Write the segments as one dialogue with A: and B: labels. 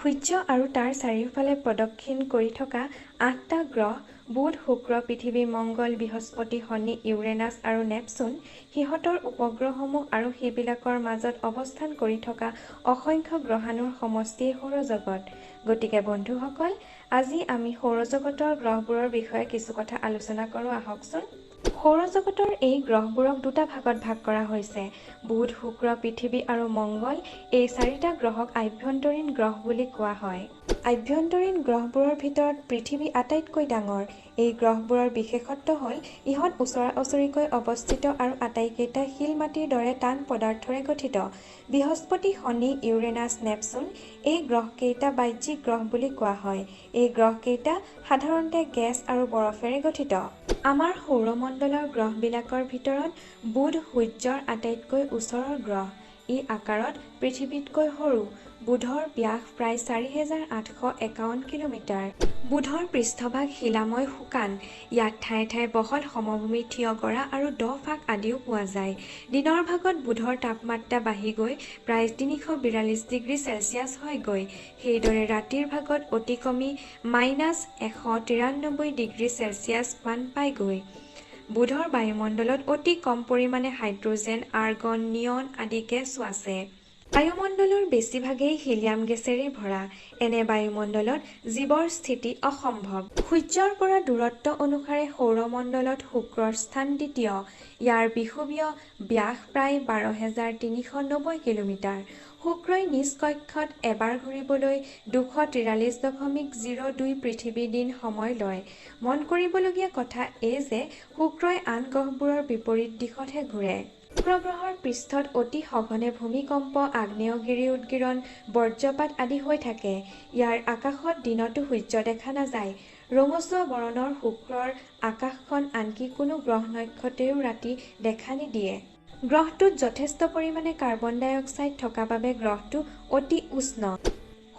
A: সূৰ্য আৰু তাৰ চাৰিওফালে প্ৰদক্ষিণ কৰি থকা আঠটা গ্ৰহ বুধ, শুক্ৰ, পৃথিৱী, মংগল, বৃহস্পতি, শনি, ইউৰেনাছ আৰু নেপচুন, সিহঁতৰ উপগ্ৰহসমূহ আৰু সেইবিলাকৰ মাজত অৱস্থান কৰি থকা অসংখ্য গ্ৰহাণুৰ সমষ্টিয়েই সৌৰজগত। গতিকে বন্ধুসকল, আজি আমি সৌৰজগতৰ গ্ৰহবোৰৰ বিষয়ে কিছু কথা আলোচনা কৰোঁ আহকচোন। সৌৰজগতৰ এই গ্ৰহবোৰক দুটা ভাগত ভাগ কৰা হৈছে। বুধ, শুক্ৰ, পৃথিৱী আৰু মংগল এই চাৰিটা গ্ৰহক আভ্যন্তৰীণ গ্ৰহ বুলি কোৱা হয়। আভ্যন্তৰীণ গ্ৰহবোৰৰ ভিতৰত পৃথিৱী আটাইতকৈ ডাঙৰ। এই গ্ৰহবোৰৰ বিশেষত্ব হ'ল ইহঁত ওচৰা-ওচৰিকৈ অৱস্থিত আৰু আটাইকেইটা শিল মাটিৰ দৰে টান পদাৰ্থৰে গঠিত। বৃহস্পতি, শনি, ইউৰেনাছ, নেপচুন এই গ্ৰহকেইটা বাহ্যিক গ্ৰহ বুলি কোৱা হয়। এই গ্ৰহকেইটা সাধাৰণতে গেছ আৰু বৰফেৰে গঠিত। আমাৰ সৌৰমণ্ডলৰ গ্ৰহবিলাকৰ ভিতৰত বুধ সূৰ্যৰ আটাইতকৈ ওচৰৰ গ্ৰহ। ই আকাৰত পৃথিৱীতকৈ সৰু। বুধৰ ব্যাস প্ৰায় 4851 কিলোমিটাৰ। বুধৰ পৃষ্ঠভাগ শিলাময় শুকান। ইয়াত ঠায়ে ঠায়ে বহল সমভূমি, থিয় গৰা আৰু দ ফাঁক আদিও পোৱা যায়। দিনৰ ভাগত বুধৰ তাপমাত্ৰা বাঢ়ি গৈ প্ৰায় 342 ডিগ্ৰী চেলছিয়াছ হয়গৈ। সেইদৰে ৰাতিৰ ভাগত অতি কমি -193 ডিগ্ৰী চেলছিয়াছ মান পায়গৈ। বুধৰ বায়ুমণ্ডলত অতি কম পৰিমাণে হাইড্ৰজেন, আৰ্গন, নিয়ন আদি গেছো আছে। বায়ুমণ্ডলৰ বেছিভাগেই হিলিয়াম গেছেৰে ভৰা। এনে বায়ুমণ্ডলত জীৱৰ স্থিতি অসম্ভৱ। সূৰ্যৰ পৰা দূৰত্ব অনুসাৰে সৌৰমণ্ডলত শুক্ৰৰ স্থান দ্বিতীয়। ইয়াৰ বিষুৱীয় ব্যাস প্ৰায় 12,390 কিলোমিটাৰ। শুক্ৰই নিজ কক্ষত এবাৰ ঘূৰিবলৈ 243.02 পৃথিৱী দিন সময় লয়। মন কৰিবলগীয়া কথা এই যে শুক্ৰই আন গ্ৰহবোৰৰ বিপৰীত দিশতহে ঘূৰে। শুক্ৰ গ্ৰহৰ পৃষ্ঠত অতি সঘনে ভূমিকম্প, আগ্নেয়গিৰি উদগীৰণ, বজ্ৰপাত আদি হৈ থাকে। ইয়াৰ আকাশত দিনতো সূৰ্য দেখা নাযায়। ৰঙচুৱা বৰণৰ শুক্ৰৰ আকাশখন আনকি কোনো গ্ৰহ নক্ষত্ৰইও ৰাতি দেখা নিদিয়ে। গ্ৰহটোত যথেষ্ট পৰিমাণে কাৰ্বন ডাই অক্সাইড থকা বাবে গ্ৰহটো অতি উষ্ণ।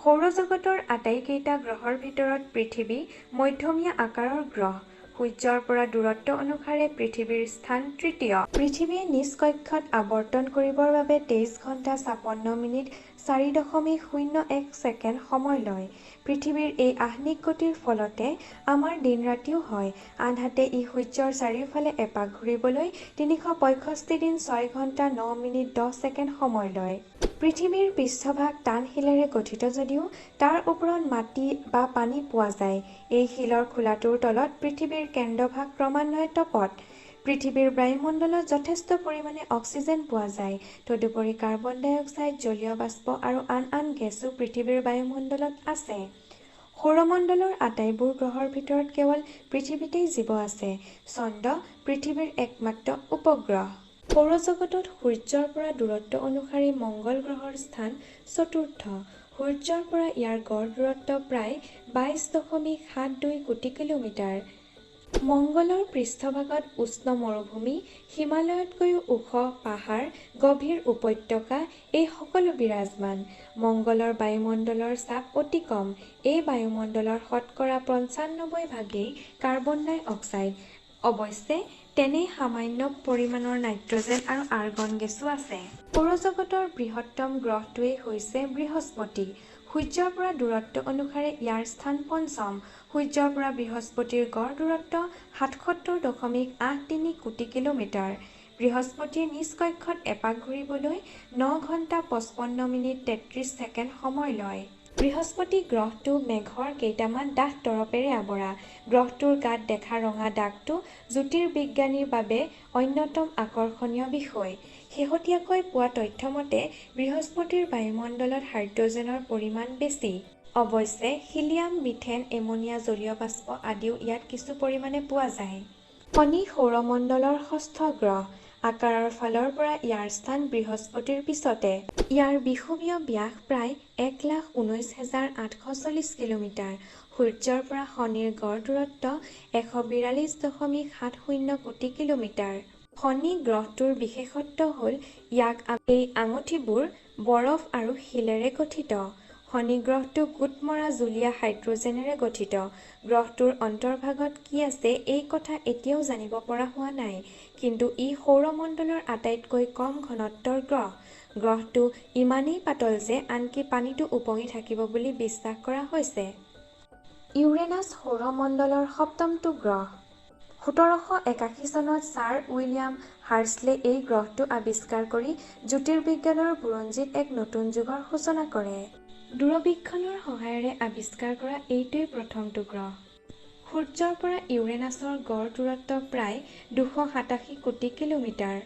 A: সৌৰজগতৰ আটাইকেইটা গ্ৰহৰ ভিতৰত পৃথিৱী মধ্যমীয়া আকাৰৰ গ্ৰহ। সূৰ্যৰ পৰা দূৰত্ব অনুসাৰে পৃথিৱীৰ স্থান তৃতীয়। পৃথিৱীয়ে নিজ কক্ষত আৱৰ্তন কৰিবৰ বাবে 23 ঘণ্টা 56 মিনিট 4.01 ছেকেণ্ড সময় লয়। পৃথিৱীৰ এই আহ্নিক গতিৰ ফলতে আমাৰ দিন ৰাতিও হয়। আনহাতে ই সূৰ্যৰ চাৰিওফালে এপাক ঘূৰিবলৈ 365 দিন 6 ঘণ্টা 9 মিনিট 10 ছেকেণ্ড সময় লয়। পৃথিৱীৰ পৃষ্ঠভাগ টান শিলেৰে গঠিত যদিও তাৰ ওপৰত মাটি বা পানী পোৱা যায়। এই শিলৰ খোলাটোৰ তলত পৃথিৱীৰ কেন্দ্ৰভাগ ক্ৰমান্বয়ে তপত। পৃথিৱীৰ বায়ুমণ্ডলত যথেষ্ট পৰিমাণে অক্সিজেন পোৱা যায়। তদুপৰি কাৰ্বন ডাই অক্সাইড, জলীয় বাষ্প আৰু আন আন গেছো পৃথিৱীৰ বায়ুমণ্ডলত আছে। সৌৰমণ্ডলৰ আটাইবোৰ গ্ৰহৰ ভিতৰত কেৱল পৃথিৱীতেই জীৱ আছে। চন্দ্ৰ পৃথিৱীৰ একমাত্ৰ উপগ্ৰহ। সৌৰজগতত সূৰ্যৰ পৰা দূৰত্ব অনুসাৰে মংগল গ্ৰহৰ স্থান চতুৰ্থ। সূৰ্যৰ পৰা ইয়াৰ গড় দূৰত্ব প্ৰায় 22.72 কোটি কিলোমিটাৰ। মংগলৰ পৃষ্ঠভাগত উষ্ণ মৰুভূমি, হিমালয়তকৈও ওখ পাহাৰ, গভীৰ উপত্যকা এই সকলো বিৰাজমান। মংগলৰ বায়ুমণ্ডলৰ চাপ অতি কম। এই বায়ুমণ্ডলৰ শতকৰা 95 ভাগেই কাৰ্বন ডাই অক্সাইড। অৱশ্যে তেনেই সামান্য পৰিমাণৰ নাইট্ৰজেন আৰু আৰ্গন গেছো আছে। সৌৰজগতৰ বৃহত্তম গ্ৰহটোৱেই হৈছে বৃহস্পতি। সূৰ্যৰ পৰা দূৰত্ব অনুসাৰে ইয়াৰ স্থান পঞ্চম। সূৰ্যৰ পৰা বৃহস্পতিৰ গড় দূৰত্ব 77.83 কোটি কিলোমিটাৰ। বৃহস্পতিয়ে নিজ কক্ষত এপাক ঘূৰিবলৈ 9 ঘণ্টা 55 মিনিট 33 ছেকেণ্ড সময় লয়। বৃহস্পতি গ্ৰহটো মেঘৰ কেইটামান ডাঠ তৰপেৰে আৱৰা। গ্ৰহটোৰ গাত দেখা ৰঙা দাগটো জ্যোতিৰ্বিজ্ঞানীৰ বাবে অন্যতম আকৰ্ষণীয় বিষয়। শেহতীয়াকৈ পোৱা তথ্যমতে বৃহস্পতিৰ বায়ুমণ্ডলত হাইড্ৰজেনৰ পৰিমাণ বেছি। অৱশ্যে হিলিয়াম, মিথেন, এমোনিয়া, জলীয় বাষ্প আদিও ইয়াত কিছু পৰিমাণে পোৱা যায়। শনি সৌৰমণ্ডলৰ ষষ্ঠ গ্ৰহ। আকাৰৰ ফালৰ পৰা ইয়াৰ স্থান বৃহস্পতিৰ পিছতে। ইয়াৰ বিষুৱীয় ব্যাস প্ৰায় 1,19,840 কিলোমিটাৰ। সূৰ্যৰ পৰা শনিৰ গড় দূৰত্ব 142.70 কোটি কিলোমিটাৰ। শনি গ্ৰহটোৰ বিশেষত্ব হ'ল ইয়াক এই আঙুঠিবোৰ বৰফ আৰু শিলেৰে গঠিত। শনি গ্ৰহটো গোট মৰা জুলীয়া হাইড্ৰজেনেৰে গঠিত। গ্ৰহটোৰ অন্তৰ্ভাগত কি আছে এই কথা এতিয়াও জানিব পৰা হোৱা নাই। কিন্তু ই সৌৰমণ্ডলৰ আটাইতকৈ কম ঘনত্বৰ গ্ৰহ। গ্ৰহটো ইমানেই পাতল যে আনকি পানীতো ওপঙি থাকিব বুলি বিশ্বাস কৰা হৈছে। ইউৰেনাছ সৌৰমণ্ডলৰ সপ্তমটো গ্ৰহ। 1781 চনত ছাৰ উইলিয়াম হাৰ্ছলে এই গ্ৰহটো আৱিষ্কাৰ কৰি জ্যোতিৰ্বিজ্ঞানৰ বুৰঞ্জীত এক নতুন যুগৰ সূচনা কৰে। দূৰবীক্ষণৰ সহায়েৰে আৱিষ্কাৰ কৰা এইটোৱেই প্ৰথমটো গ্ৰহ। সূৰ্যৰ পৰা ইউৰেনাছৰ গড় দূৰত্ব প্ৰায় 287 কোটি কিলোমিটাৰ।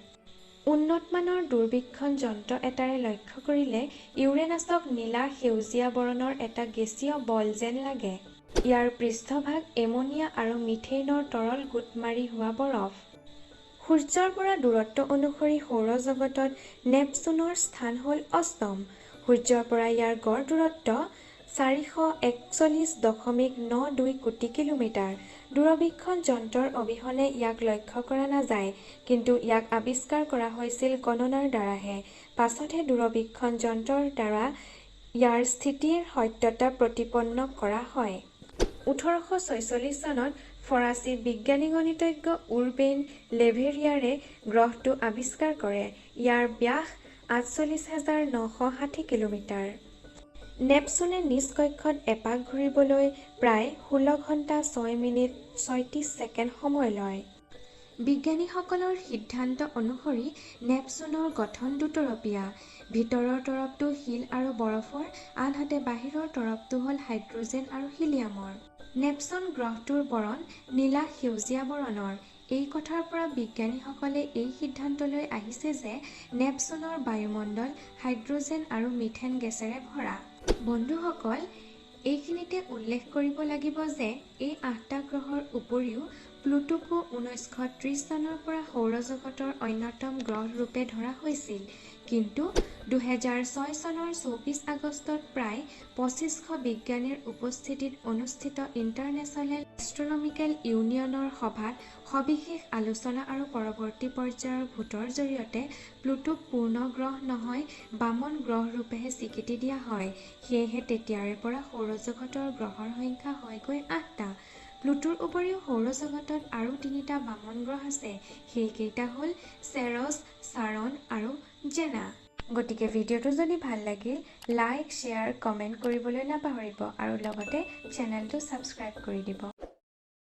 A: উন্নতমানৰ দূৰবীক্ষণ যন্ত্ৰ এটাৰে লক্ষ্য কৰিলে ইউৰেনাছক নীলা সেউজীয়া বৰণৰ এটা গেছীয় বল যেন লাগে। ইয়াৰ পৃষ্ঠভাগ এমোনিয়া আৰু মিথেইনৰ তৰল গোট মাৰি হোৱা বৰফ। সূৰ্যৰ পৰা দূৰত্ব অনুসৰি সৌৰজগতত নেপচুনৰ স্থান হ'ল অষ্টম। সূৰ্যৰ পৰা ইয়াৰ গড় দূৰত্ব 441.92 কোটি কিলোমিটাৰ। দূৰবীক্ষণ যন্ত্ৰৰ অবিহনে ইয়াক লক্ষ্য কৰা নাযায়, কিন্তু ইয়াক আৱিষ্কাৰ কৰা হৈছিল গণনাৰ দ্বাৰাহে। পাছতহে দূৰবীক্ষণ যন্ত্ৰৰ দ্বাৰা ইয়াৰ স্থিতিৰ সত্যতা প্ৰতিপন্ন কৰা হয়। 1846 চনত ফৰাচী বিজ্ঞানী গণিতজ্ঞ উৰবেইন লেভেৰিয়াৰে গ্ৰহটো আৱিষ্কাৰ কৰে। ইয়াৰ ব্যাস 48,960 কিলোমিটাৰ। নেপচুনে নিজ কক্ষত এপাক ঘূৰিবলৈ প্ৰায় 16 ঘণ্টা 6 মিনিট 36 ছেকেণ্ড সময় লয়। বিজ্ঞানীসকলৰ সিদ্ধান্ত অনুসৰি নেপচুনৰ গঠন দুতৰপীয়া। ভিতৰৰ তৰপটো শিল আৰু বৰফৰ, আনহাতে বাহিৰৰ তৰপটো হ'ল হাইড্ৰজেন আৰু হিলিয়ামৰ। নেপচুন গ্ৰহটোৰ বৰণ নীলা সেউজীয়া বৰণৰ। এই কথাৰ পৰা বিজ্ঞানীসকলে এই সিদ্ধান্তলৈ আহিছে যে নেপচুনৰ বায়ুমণ্ডল হাইড্ৰজেন আৰু মিথেন গেছেৰে ভৰা। বন্ধুসকল, এইখিনিতে উল্লেখ কৰিব লাগিব যে এই 8টা গ্ৰহৰ উপৰিও প্লুটোকো 1930 চনৰ পৰা সৌৰজগতৰ অন্যতম গ্ৰহ ৰূপে ধৰা হৈছিল। কিন্তু 2006 চনৰ 24 আগষ্টত প্ৰায় 2500 বিজ্ঞানীৰ উপস্থিতিত অনুষ্ঠিত ইণ্টাৰনেশ্যনেল এষ্ট্ৰনমিকেল ইউনিয়নৰ সভাত সবিশেষ আলোচনা আৰু পৰৱৰ্তী পৰ্যায়ৰ ভোটৰ জৰিয়তে প্লুটোক পূৰ্ণ গ্ৰহ নহয় বামন গ্ৰহ ৰূপেহে স্বীকৃতি দিয়া হয়। সেয়েহে তেতিয়াৰে পৰা সৌৰজগতৰ গ্ৰহৰ সংখ্যা হয়গৈ 8টা। প্লুটোৰ উপৰিও সৌৰজগতত আৰু 3টা বামন গ্ৰহ আছে। সেইকেইটা হ'ল চেৰছ, চাৰণ আৰু জেনা। গতিকে ভিডিঅ'টো যদি ভাল লাগিল লাইক, শ্বেয়াৰ, কমেণ্ট কৰিবলৈ নাপাহৰিব আৰু লগতে চেনেলটো ছাবস্ক্ৰাইব কৰি দিব।